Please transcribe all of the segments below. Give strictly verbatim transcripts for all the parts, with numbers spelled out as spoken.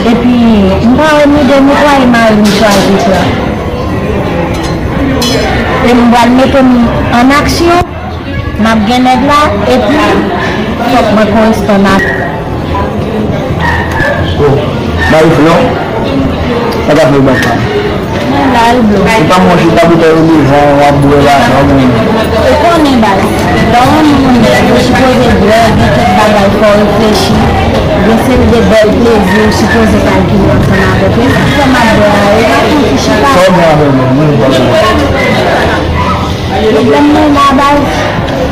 Epi, m pa wè ni de ni twa, e mari m chwazi pran. E m pral mete m an aksyon, m ap gen nèg la, epi fòk mwen koresponn ak. Oh, mari flan, sa ka fè baka. Mwen la, l blo. Se pa manje ta boutèy ou bezwen, w ap bwè la, non, men. Ou konnen baz, lè w renmen yon nèg, ou sipoze bwè, gen kèk bagay, fò w reflechi. Gen seri de bèl plezi, ou sipoze kalkile ansanm avèk yo. Se sa m ap bwè a, e pa konn ki chita. Sa w gen avè l menm, mwen, m pa konn. Pwoblèm mwen la, baz,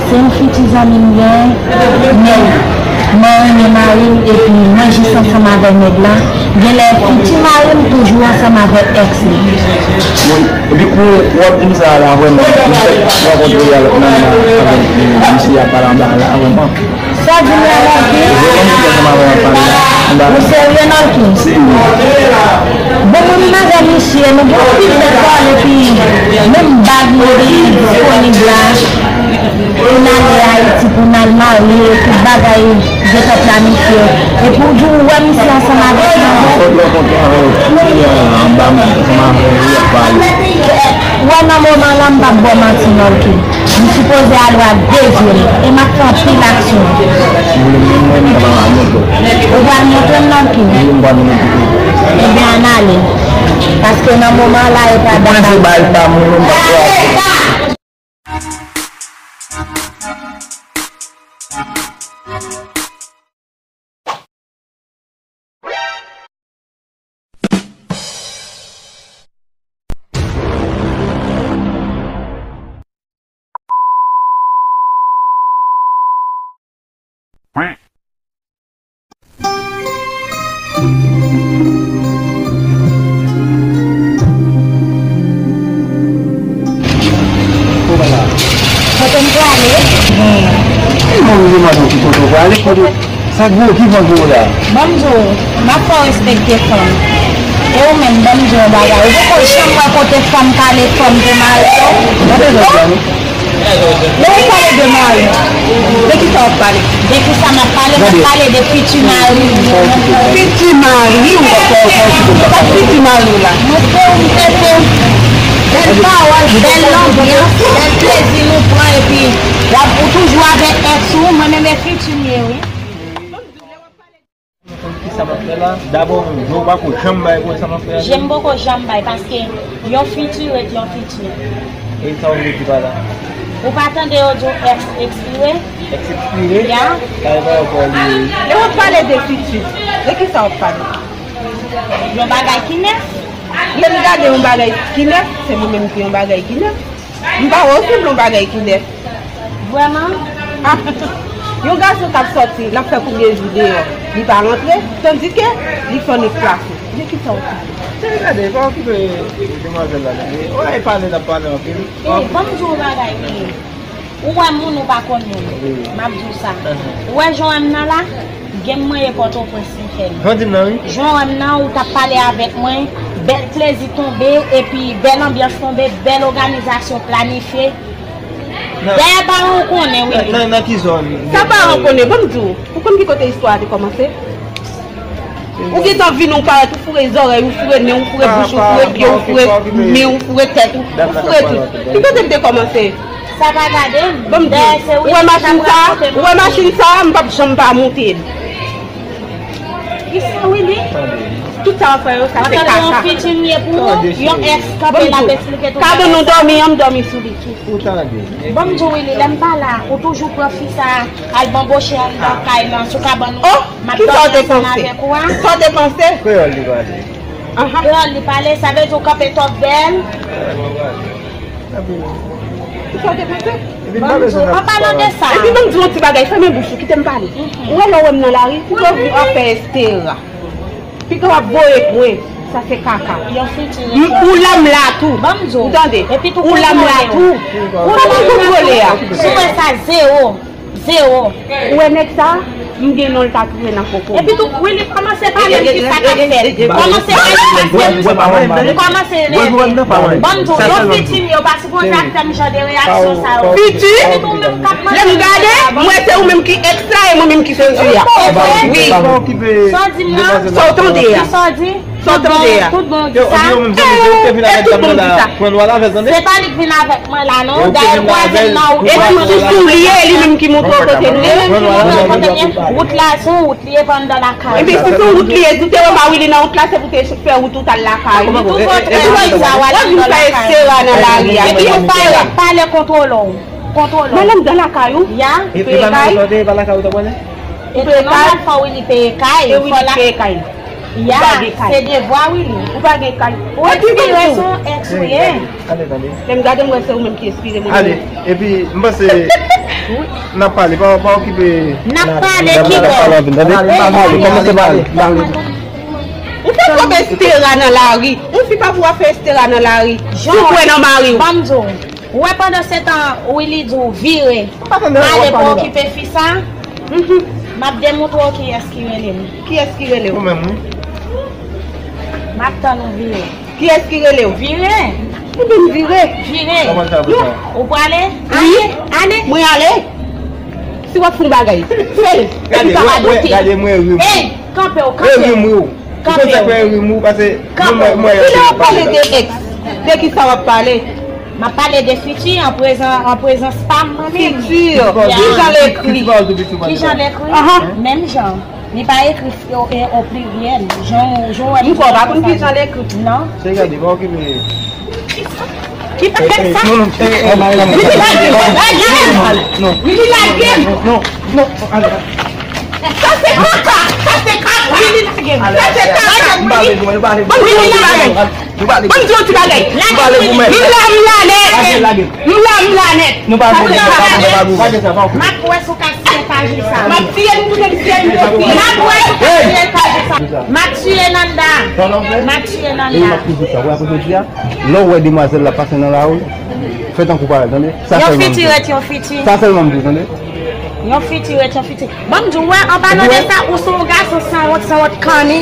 se yon fiti zanmi m gen, men mwen renmen mari m, epi mwen jis ansanm avè nèg la. Genlè fiti mari m toujou ansanm avèk èks li. Wi, epi kou w ap di m sa a la, vrèman, m fèk rankontre a lòt nana avèk misye ap pale anba la, vrèman. Sa di m la, Lòki? Vrèman, misye ansanm avè l ap pale la, anba la. Ou serye, Lòki? Serye. Bon, mwen menm avè misye, nou gen anpil tèt pale, epi menm bag nou te disponib la. Pou n ale Ayiti, pou n al marye, tout bagay gentan planifye. Epi w di w wè misye ansanm avèk yon lòt. Fòk rankontre avè l, anba m, ansanm avè l, y ap pale. Wè, nan moman la, m p ap ba w manti, Lòki. M sipoze al wè ak de zye m, e m ap fè anpil aksyon. Ou pral montre m, Lòki? Ebyen, ann ale. Paske nan moman la, e pa dat. Kote m prale? Ki moun li mande w ki kote w prale? Kote, sa gwo, ki van gwo la? Ban m di w, m ap fè w respekte fanm. E ou menm, ban m di w yon bagay. Ou poko janm wè kote fanm pale fanm pou mari yo? Lè w ap pale de mari, de ki sa w ap pale? De ki sa m ap pale? M ap pale de fiti mari m. Fiti mari w? Sa fiti mari w la? Nou fè w, m fè w. Bèl pawòl, bèl lanbyans, bèl plezi nou pran, epi w ap, ou toujou avèk èks ou, mwen menm e fiti m ye, wi. Kisa m ap fè la? Dabò, menm je w pako janm bay pou sa m ap fè a. Je m poko janm bay, paske yon fiti ret yon fiti. E sa w vle di pa la? Ou pa tande yo di w èks ekspire? Èks ekspire? Ya. Sa e pa rapò li. E w ap pale de fiti. De kisa w ap pale? Yon bagay ki nèf. Lè m gade yon bagay ki nèf, se mwen menm ki yon bagay ki nèf. M pa wè w sanble yon bagay ki nèf. Vrèman? Ah, yon gason k ap sòti, l ap fè premye jou deyò, li pa rantre, tandike li fè yon deplase. De ki sa w pale? Cheri, gade, pa okipe demwazèl la, tande. Wè, e pale, l ap pale anpil. E, ban m di w yon bagay, Willy. Ou wè moun, ou pa konn moun. Wi. M ap di w sa. Ou wè jan w wè m nan la? Gen m mwen ye Pòtoprens, m fè l. Jan w di m nan, wi. Jan w wè m nan, ou t ap pale avèk mwen, bèl plezi tonbe, epi bèl anbyans tonbe, bèl òganizasyon planifye. Dèyè paran w konnen, wi. Nan, nan ki zòn? Sa paran w konnen, ban m di w. Ou konn ki kote istwa a te kòmanse? Ou gentan vini, ou parèt, ou foure zòrèy, ou foure nen, ou foure bouch, ou foure pye, ou foure men, ou foure tèt, ou, ou foure tout. Ki kote m te kòmanse? Sa pa gade m. Bon, m di, ou wè machin sa, ou wè machin sa, m p ap janm pa monte l. Kisa, Willy? Tout sa w ap fè yo, sa se kaka. Yon fiti m ye pou ou, yon èks kanpe l ap eksplike tout bagay. Kabann nou dòmi an, m dòmi sou li tou. Ou tande. Bon, m di w, Willy, lè m pa la, ou toujou pran fi sa al banboche anndan kay lan, sou kabann ou. M ap dòmi ansanm avèk ou a. Sa w te panse? Kreyòl li pale. Kreyòl li pale, sa vle di w kanpe twòp bèl. Sa w te panse? An palan de sa. Epi ban m di w yon ti bagay, fèmen bouch ou, kite m pale. Ou wè lè w wè m nan lari, pito w vin ap fè estera. Pito w ap voye pwen, sa se kaka. Ou la m la tou. Ou tande? Ou la m la tou. Ou pa kontwole a. Si w wè sa, zewo. Zewo. Ou wè nèg sa, m gen non l ta touye nan koko. Epi tou, Willy kòmanse pale m ki sa k ap fèt. Kòmanse pale m, m kòmanse enerve. Ban m di w, yon fiti m yo pa sipoze ap fè m jan de reyaksyon sa yo. Fiti? Lè m gade, m wè se ou menm ki èks la e mwen menm ki fiti a. Wi. Sa w di m nan? Sa w tande a? Sa w di? Sa w tande a? Tout bon, tout bon, di sa. Yo, yo menm zanmi, yo te vin avèk dam nan la. Pran lwa la avè, tande? Se pa li k vin avèk mwen la, non. Dayè, vwazen nan ou. Epi sou soulye, li menm ki montre w kote nou ye. Li menm ki montre w kote nou ye. Wout la, se yon wout li ye, pa anndan lakay. Epi si se yon wout li ye, si w te wè Mawili nan wout la, se pou te fè wout ou t al lakay ou. Li tou kontrè, sa w al anndan lakay. Epi ou pale, pale kontwole w. Kontwole w. Mwen anndan lakay ou. Ya. Ou peye kay. E nòmal fò Willy peye kay. E Willy peye kay. Ya, se devwa Willy. Ou pa gen kay. Ou ekspire sou èks ou ye. Ale, tande. Lè m gade m wè se ou menm ki espire mwen. Ale, epi m panse n ap pale, pa, pa okipe. N ap pale ki bò? Ale, kòmanse pale. Ou fè twòp estera nan lari. Yon fi pa pou ap fè estera nan lari. Si w kwè nan mari w. Ban m di w. Ou wè pandan se tan Willy di w vire. Ale pa okipe fi sa. M ap demontre w kiyès ki rele m. Kiyès ki rele w? Ou menm, wi. M ap tann ou vire. Kiyès ki rele w? Vire. Ou vin vire. Vire. Ou prale? Ale, ale. Mwen ale. Si w ap fè yon bagay, fè l. Epi sa pa dote. Gade, mwen ri m. Ey, kanpe w, kanpe w. Ri m, ri w. Kanpe w. Ou konn sa k fè ri m, ou pase. Kanpe w. Kilè w ap pale de èks? De ki sa w ap pale? M ap pale de fiti an prezan, an prezans pa m, manmi m. Fiti. Kijan l ekri? Kijan l ekri? Menm jan. Li pa ekri o, e, o pliryèl. Jan, jan w wè. M kwè w pa konn kijan l ekri. Non. Se gade, pa okipe. Ki pa fè sa? Non, non. Willy lage m. Lage m. Willy lage m. Non, non, ale. Sa se kaka. Sa se kaka. Willy lage m. Sa se kaka. Willy lage m. Ban m di yon ti bagay. Lage m, m la, m la nèt. M la, m la nèt. Nou pa goumen, nou pa goumen, nou pa goumen. M ap wè si w ka siye paj sa. M ap siye l, m tounen m siye l, m siye l. M ap wè si w ka siye paj sa. M ap tiye Nanda. M ap tiye Nanda. E m ap toujou sa. Wè, kote di a, lè w wè demwazèl la pase nan lari, fè tankou pa wè l, tande? Sa sèlman m di. Yon fiti rete yon fiti. Sa sèlman m di, tande? Yon fiti rete yon fiti. Ban m di w, wè, anpalan de sa, ou se yon gason sanwont, sanwont kanni.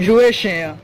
Joure chen an.